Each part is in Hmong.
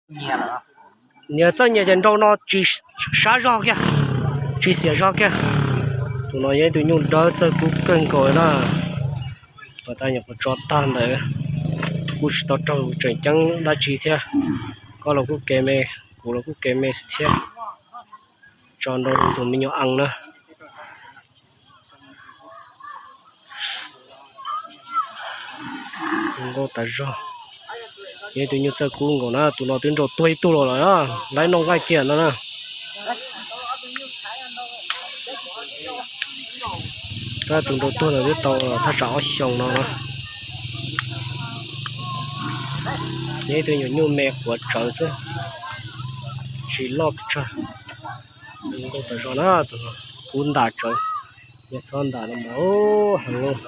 Nyias txawj nyias ces nrau no tsis sab zog kiag, tsis xiam zog kiag. Tus no yog ib tug nyuj dawb txawj kub kawg nkaus na. Pas tas nyuam qhuav tso tag ntawd, kuj tsis tau raug tseem ceeb dab tsi thiab. Koj los kuj kev me, kuv los kuj kev me xwb thiab. Tso nrau tus me nyuam ees na. Nkauj tas zog. Yog ib tug nyuj txawj kub nkaus na, tus no twb nrau tuag ib tug los lawm na, lawv noj nqaij kiag no na. Tab tus nrau tuag no twb tau thaj tsam ob xyoos no na. Yog ib tug nyuam nyuj me quav tsawv xwb, tsis loj pes tsawg. Nkauj tas zog na, tus no kub ntas tsawv, yog txhob ntas no mas heev lauj.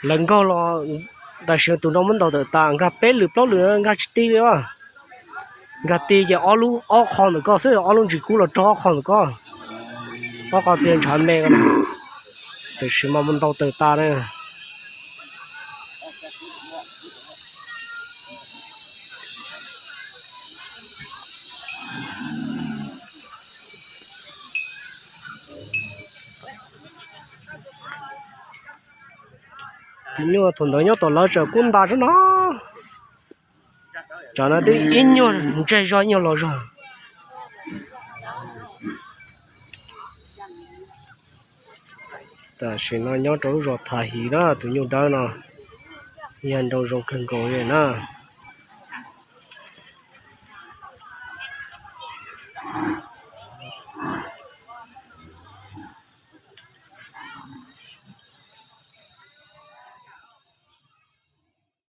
Lawv nkaug los, tam sim tus no muab ntaus tawm tas, nkag peb lwm plaub lwm nkag tsis ti li os. Nkag ti ces ob lub, ob qho ntawm koj xwb, ob lub ntsis kub los raug ob qho ntawm koj, ob qho txias ntshav me ko, tam sim mas mus ntaus tawm tas na. Tus nyuj thaum ntawd nyob tom lawv tseem kub ntas zog no, tsam no twb ib nyuag ntseg zog ib nyuag los zog. Tam sim no nyob rau lub zos Thaj Hiv na, tus nyuj dawb no yog nrau zoo kawg nkaus li na.